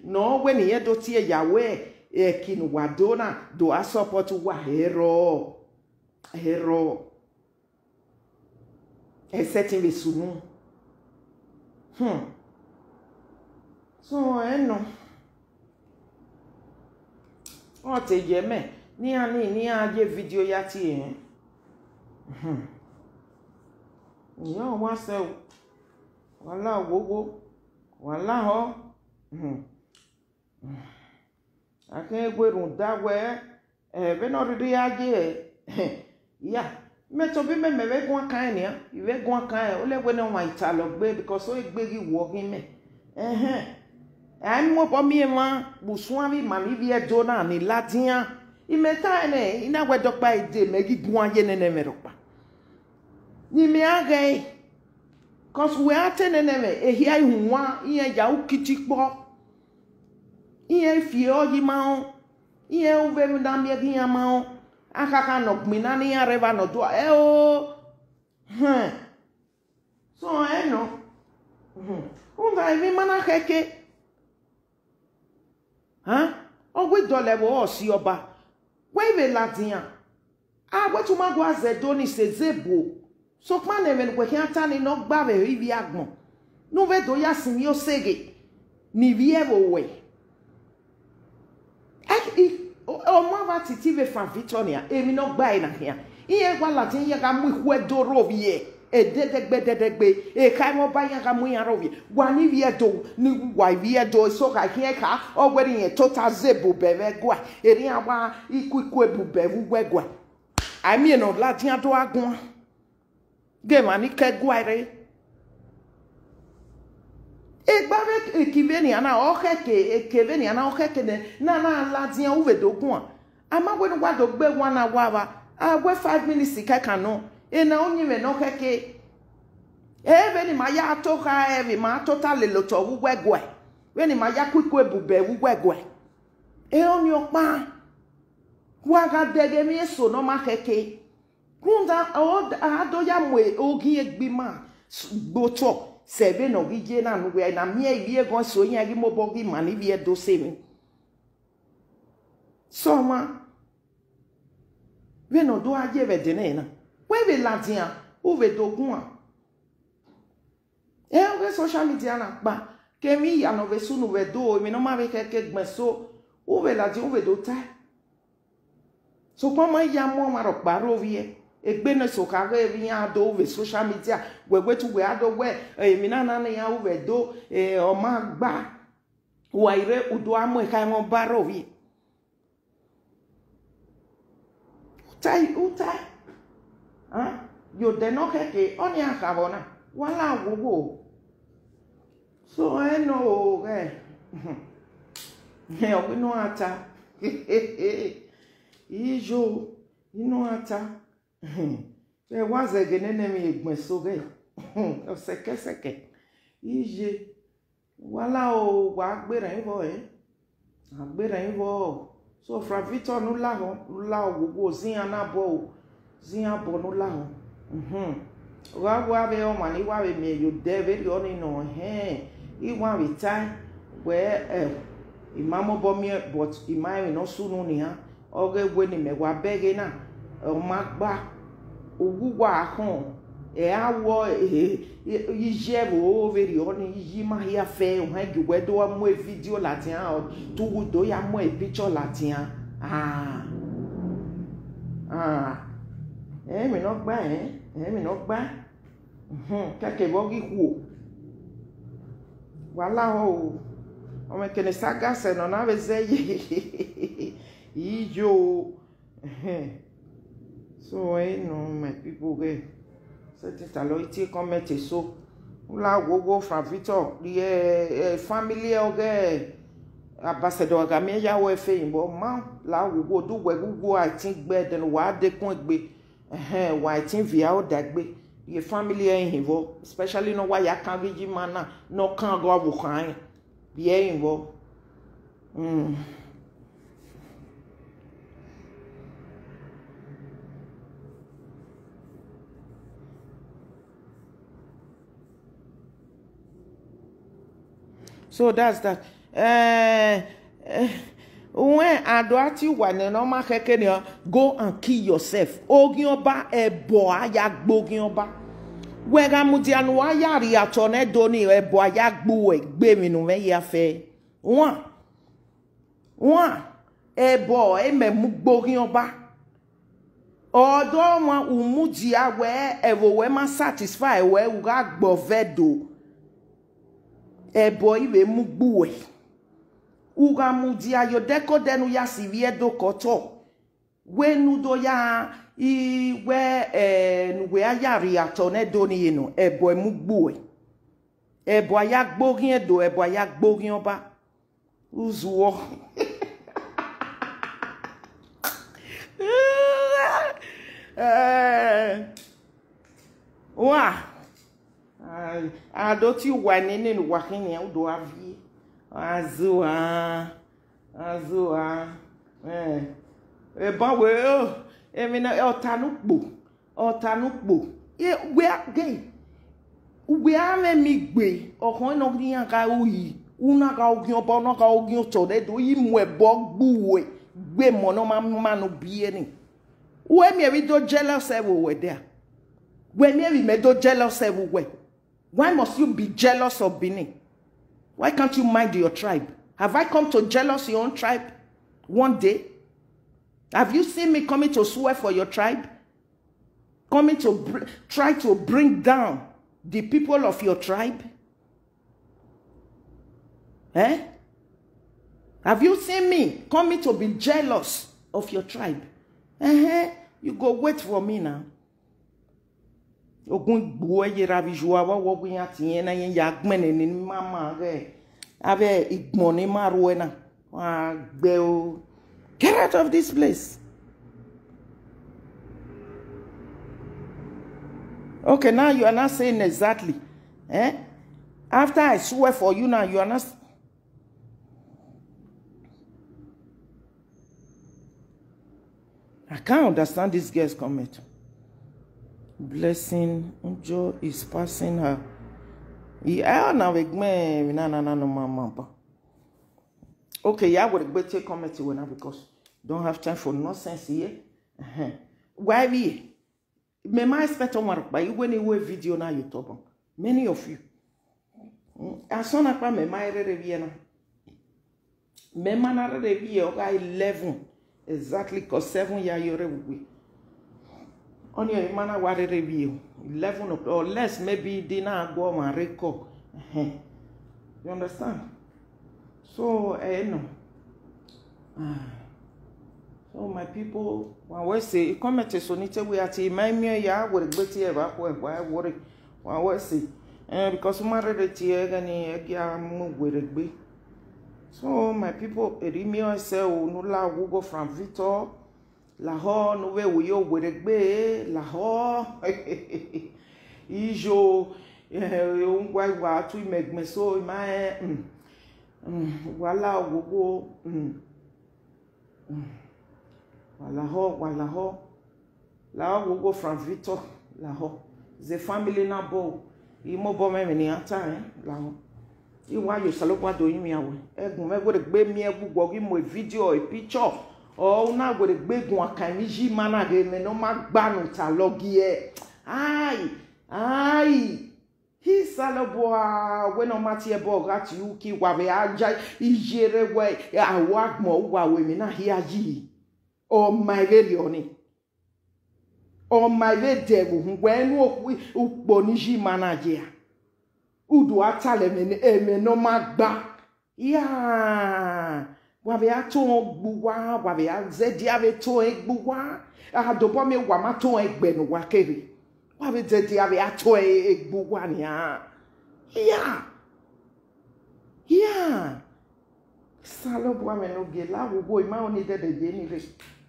ne ọ wẹ ne irẹn do tie ya wẹ, ẹki ne uwa do na, do a support uwa, ẹrọ, ẹrọ. Ẹ sẹtin vbe sunu. Hmm. So, ẹ nọ. Ọ te ye mẹ, ne iran ni, ne iran ye video ya tie rẹn. Hmm. Iran wa sẹ o. Wa la oghogho. Wa la họ. Hmm. A khin gue rhunmwuda wẹ, ẹ, vbene ọ rhirhi a ye, ya, mẹ tobọ mẹ, mẹ vbe guan kan nian, I vbe guan kan, ọ lẹ wẹ ne ọmwa italọ gbe, because ọ egbe ghi wọ ghi mẹ. Ẹhẹn. A i mu obọ miẹn emwa vbe usun avbe ima ni vbe Ẹdo na ni ladian. I mẹ ta nẹ, I na wẹ dọkpa ede mẹ ghi guan ye nene ẹmwẹ rhọkpa. Ne imẹ a ghẹ ẹre, cos wẹ a te nene ẹmwẹ, ehia i hunwan, iran ya ru kitikpọ. Iran fi ọyi ma rẹn, iran ru vbe na miẹn ghe iran ma rẹn, akhakha ne ọ gbinna ne iran rre evba ne ọ dua, ẹ o, hẹn. So, ẹ nọ, hmm, rhunmwuda emwi ma na khẹke. Hẹn, ọ wẹ dọlọ ẹvbo ọ si ọba, wẹ i vbe ladian. A wẹ te u ma gua zẹ Ẹdo ni sẹ zẹ ebo. Sokpan ne ẹmwẹ ne uwẹ khian ta ni ne ọ gba vbe ivbi agbọn, ne u vbe do ya sinmwi oseghe ne ivbi ẹvbo ruẹ. Ẹ, i, ọ, ọ ma vba titi vbe Frank Victor nian, emwi ne ọ gba ẹre na khian. Iran wa ladian iran gha mu ikhuo Ẹdo rre ovbiẹ, ẹdẹdẹgbe, ẹdẹdẹgbe, ekhaẹmwẹ ọba iran gha mu iran rre ovbiẹ. Wa ni ivbi Ẹdo, ni wa ivbi Ẹdo, eso gha khian kha, ọ wẹ ne irẹn tota zẹ ebo bẹvbe ẹguae, erriọ iran wa iku iku ebo bẹvbe uwu ẹguae. A i miẹn ne ọ ladian do a guan. Ghẹ emwa ni ke ẹguae rre. Egbe avbe eki vbenian na, ọ khẹke, eke vbenian na, ọ khẹke nẹ, na na ladian u vbe do guan. A ma wẹ ne uwa do gbe wan na wa vba, a wẹ five minutes kẹkan nọ, ena uyinmwẹ ne ọ khẹke. Ẹ vbene ima ya to kha, ẹ vbe ima tota lele otọ vbe uwu ẹguae, vbene ima ya ku iku ebubẹ vbe uwu ẹguae. Ẹ ọnii ọkpa, wa gha dẹghe emwi eso ne ọ ma khẹke. Rhunmwuda, ọ, a do ya mu oghian egbe ima gbe otọ sẹ vbene ọ ghi ye na ne uwẹ na miẹn ivbi eghọn eso iran ghi mobọ ghi ma ne ivbi Ẹdo sẹ emwi. Sẹ ọmwa, vbene ọ do gha ye vbe ẹdẹ nẹ na, wẹ vbe ladian, u vbe do guan. Ẹ ọghe social media na kpa, kevbe iya ne ọ vbe sunu vbe Ẹdo, emwi ne ọ ma vbe khẹke gbẹn so, u vbe ladian, u vbe do tae. Sokpan ọ ma ya mu ọmwa rhọkpa rre ovbiẹ, egbe ne eso kha ghe vbe iran do vbe social media, wẹ wẹ te uwẹ a do wẹ, emwi na na ne iran ru vbe Ẹdo, ọ ma gba, wa i rre u do a mu ekhaẹmwẹ ọba rre ovbiẹ. Uta, uta, a, ye odẹ ne ọ khẹke, ọnii a kha vbọ na, wa la wowo. So, ẹnọ o ghẹ, ọ ghi nọ a ta. Iyo, I nọ a ta. Ẹ wa zẹgẹ nene emwi egbẹn so ghẹ. Ọ sẹkẹsẹkẹ. Iye, wa la o, wa gberẹn vbọ ẹ. A gberẹn vbọ. So, Frank Victor ne u lahọ, u la owowo, zian na bọ o, zian bọ ne u lahọ. Mhm. Ọ gha wa vbe ọmwa ne I wa vbe miẹn ye odẹ vberriọ ni nọ, hẹn, I wa vbe tae wẹ, ẹ, I ma mobọ miẹn, but I ma rẹn emwi ne ọ sunu nian. Ọghe wẹ ne imẹ wa bẹghe na, ọ ma gba, uwu uwa khọn, ẹ a wọ, eh, iye ẹvbo vberriọ ni, iye ima hia fẹ, ọ hẹn gie uwẹ do mu e video ladian, te uwu do ya mu e picture ladian. Ah, ah, ẹ emwi ne ọ gba, ẹ, ẹ emwi ne ọ gba. Mhm, kẹkẹ vbe ọ ghi khuo. Wa lahọ o. Ọmwẹ kene saga sẹ ne ọ na vbe zẹ ye. Iyo. Ẹhẹn. So, ẹ nọ, my people, ghẹ. Sẹtin ta lọ, I tie comment eso. U la wowo Frank Victor, rhie, eh, family ọghe Ambassador Agamiẹn ya wẹ fe yinbọ, ma la wowo, do wẹ gu wo a tin gbe ẹdẹ ne uwa dekun egbe. Ẹhẹn, wa i tin viẹ odagbe, rhie family ẹre hin vbọ, especially ne ọ wa ya kan vbe iye ima na, ne ọ kan ghe ọvbokhan rẹn, rhie ẹre hin vbọ. Mm. So that's that. Eh, eh, uwẹ a do a tie uwa nene ọ ma khẹke nian, go and kill yourself. Oghian ọba, ẹbọ a ya gbe oghian ọba. Wẹ gha mudia ne uwa ya rhie otọ ne Ẹdo ni, ẹbọ a ya gbe uwẹ gbe emwi ne u mwẹ ya fẹ. Wan, wan, ẹbọ, imẹ mu gbe oghian ọba. Ọdọ ọmwa u mudia wẹ ẹvbo wẹ ma satisfy wẹ, u gha gbe ọvẹn do. Ẹbọ i vbe mu gbe uwẹ. U gha mudia ye odẹkodẹ ne u ya sivbi Ẹdo ke otọ. Wẹ ne u do ya, i wẹ, eh, ne uwẹ a ya rhie otọ ne Ẹdo ni ye nọ, ẹbọ i mu gbe uwẹ. Ẹbọ a ya gbe oghian Ẹdo, ẹbọ a ya gbe oghian ọba. Uzuọ. Eh, wa, a, a do tie uwa nene ne uwa khin nian, u do a viẹ. Azua, azua. Eh, eban wẹ, o, emwi na, ọta ne ukpo. Ọta ne ukpo. E, wẹ a ghe, wẹ a mwẹ emwi gbe, ọkhọn ne ọ ghi iran gha ru yi, u na gha oghian ọba, u na gha oghian otọ ne Ẹdo, i mu ẹbọ gbe uwẹ, gbe emọ ne ọ ma ma ne u biẹ ni. Wẹ miẹn vbe I do jealous ẹvbo wẹ dia? Wẹ miẹn vbe mẹ do jealous ẹvbo wẹ? Why must you be jealous of Benin? Why can't you mind your tribe? Have I come to jealous your own tribe one day? Have you seen me coming to swear for your tribe? Coming to br-, try to bring down the people of your tribe? Eh? Have you seen me coming to be jealous of your tribe? Uh-huh. You go wait for me now. Ogun igbuẹ ye ra vbe iyua vbe ọwọwa iran tie na, irẹn ya gbẹnnẹ ne ima ma ghẹ avbe igbọn ne ima ruẹ na. Wa gbe o. Get out of this place. Okay, now you are not saying exactly. Eh? After I swear for you now, you are not. I can't understand this girl's comment. Blessing Njo is passing her. He, I don't know, na, na, na, no, mama, but okay, yeah, I would take comment away now because don't have time for nonsense here. Uh-huh. Why we? Me ma expect one rokpa, you when you video now you talk. Many of you. Mm, as soon as me ma rere vbe na. Me ma na rere vbe, ọ gha eleven. Exactly, cause seven ya yore we. Only a man na wa rere vbe. Eleven o'clock, or less, maybe dinner go and record. Uh-huh. You understand? So, eh, no. Ah. So, my people, wa wẹ sẹ, comment eso ni te wẹ a ti ma miẹn ya, wẹ gbe tie vbe akhuẹ, wa worry. Wa wẹ sẹ. Eh, because ma rere tie ẹghẹ ni, ẹgia mu wẹ gbe. So, my people, eri miẹn sẹ o, nu la wo go from Victor. Lahọ, nu vbe wo yo wẹ gbe, lahọ. Iyo, eh, ungwa wa tu imẹ gbẹn so, ima, eh, mm, mm, wa la wo go, mm. Mm. Wa lahọ, wa lahọ. Lahọ wo go from Victor, lahọ. The family na bo, I mobọ mwẹ emwi ne iran ta rẹn, lahọ. I wa ye Osanobua do rinmwian wẹ. Ẹgun mwẹ wẹ gbe miẹn gu wọ ghi mu video, picture. Ọ na wẹ gbe guan kan emwi yi ima na ghe mẹ ne ọ ma gba ne u ta lọ giẹ. Ai, ai. Hi Osanobua, wẹ ne ọ ma tie ẹbọ gha tie uki, wa vbe a ya iyerre wẹ, a wa gbọn uwa wẹ emwi na hia yi. Ọ ma vberriọ ni. Ọ ma vbe dẹ vbe uhunmwu wẹ ne okhuo ukpo ni yi ima na ye a. U do a talẹ ẹmwẹ, ẹmwẹ ne ọ ma gba. Ya, wa vbe a to ẹn gbe uwa, wa vbe a zẹdẹ a vbe to ẹn gbe uwa. A dobọ miẹn wa ma to ẹn gbe ne uwa kere. Wa vbe zẹdẹ a vbe a to ẹn gbe uwa nian. Ya. Ya. Osanobua mwẹ ne ogie, la wo wo, ima ọni dẹdẹ ye ni rre.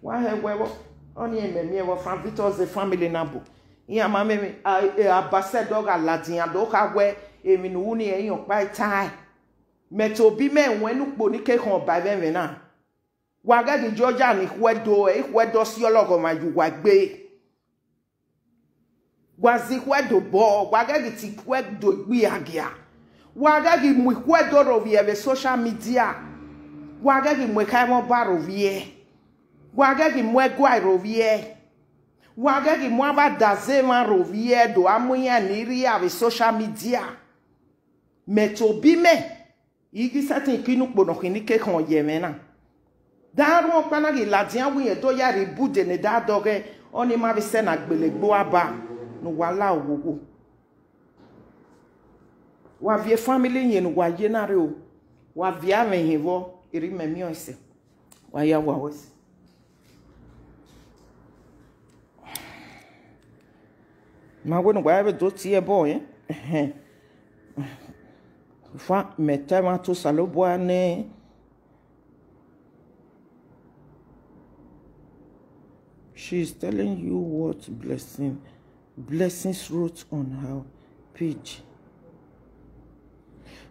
Wa hẹ wẹ vbọ, ọni mẹ miẹn vbọ, from Victor the family na bo. Iran ma mẹ emwi, a, e, Abasẹ do gha ladian do kha wẹ emwi ne u ru ni ẹre iran ọkpa i tae. Mẹ tobọ imẹ wẹ ne ukpo ni ke khọn ba ẹmwẹ na. Wa ghẹ ghi Georgia ni khuẹdo, ẹ, i khuẹdo si ọlọghọmwa ye uwa egbe. Wa zẹ ikhuẹdo obọ, wa ghẹ ghi tie ikhuẹdo egbe agia. Wa ghẹ ghi mu ikhuẹdo rhovbiẹ vbe social media. Wa ghẹ ghi mu ekhaẹmwẹ ọba rhovbiẹ. Wa ghẹ ghi mu ẹguae rhovbiẹ. Wa ghẹ ghi mu avbe adaze emwa rhovbiẹ do a mu iran ni rhia vbe social media. Mẹ tobọ imẹ, I ghi sẹtin ki ne ukpo ne ọ khin ni ke khọn ye ẹmwẹ na. Da rhuọn ọkpa na ghi ladian wẹ irẹn do ya rhie ibude ne da dọghẹ, ọni ma vbe sẹ ne a gbele egbe uwa ba ne uwa la owowo. Wa viọ family yẹn ne uwa ye na rre o. Wa viọ amwẹ hin vbọ, erha imẹ miẹn ọẹn sẹ. Wa ya wa wẹ sẹ. Ma wẹ ne uwa vbe do tie ẹbọ, eh? Ẹhẹn. Fa mẹ ta ẹmwẹ to Osanobua nẹ. She is telling you what Blessing, Blessings wrote on her page.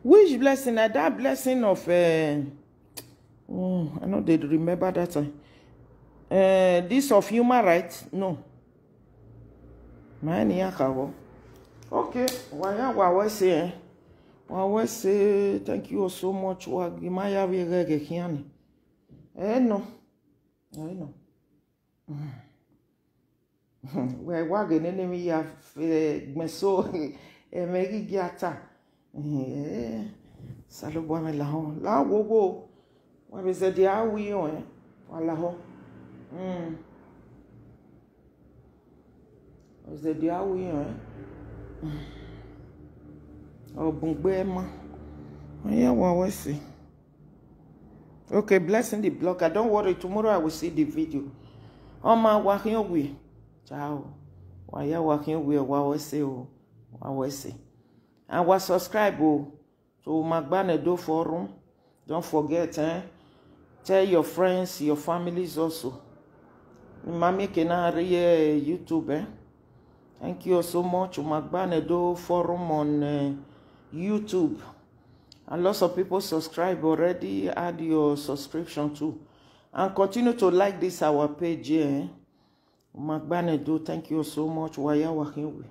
Which Blessing? Na that Blessing of, uh, oh, I no dey remember that time. Uh, this of human rights? No. Ma ni ya ka wo. Okay, wa ya wa we say, eh? Wa we say, thank you so much. Wa gi ma ya vbe ghẹ khian ni. Eh, no. Eh, no. Wẹ wa ghe nene emwi ya fe gbẹn so, ẹmwẹ ghi gia ta. Eh, Osanobua mwẹ lahọ, la wo wo. Wa vbe zẹdẹ a wi ọẹn, wa lahọ. Mm. Wa zẹdẹ a wi ọẹn. Ọ bun gbe ma. Ọ ya wa wẹ sẹ. Okay, Blessing the blogger. Don't worry, tomorrow I will see the video. Ọ ma wa khian owie. Ciao. Wa ya wa khian owie, wa wẹ sẹ o. Wa wẹ sẹ. And wa subscribe o. So ma gba ne do for room. Don't forget, eh? Tell your friends, your families also. Mami kena rrie YouTube, eh? Thank you so much. Umagbanẹdo Forum on uh, YouTube. And lots of people subscribe already. Add your subscription too. And continue to like this our page here, eh? Umagbanẹdo, thank you so much. Waya wakhin we.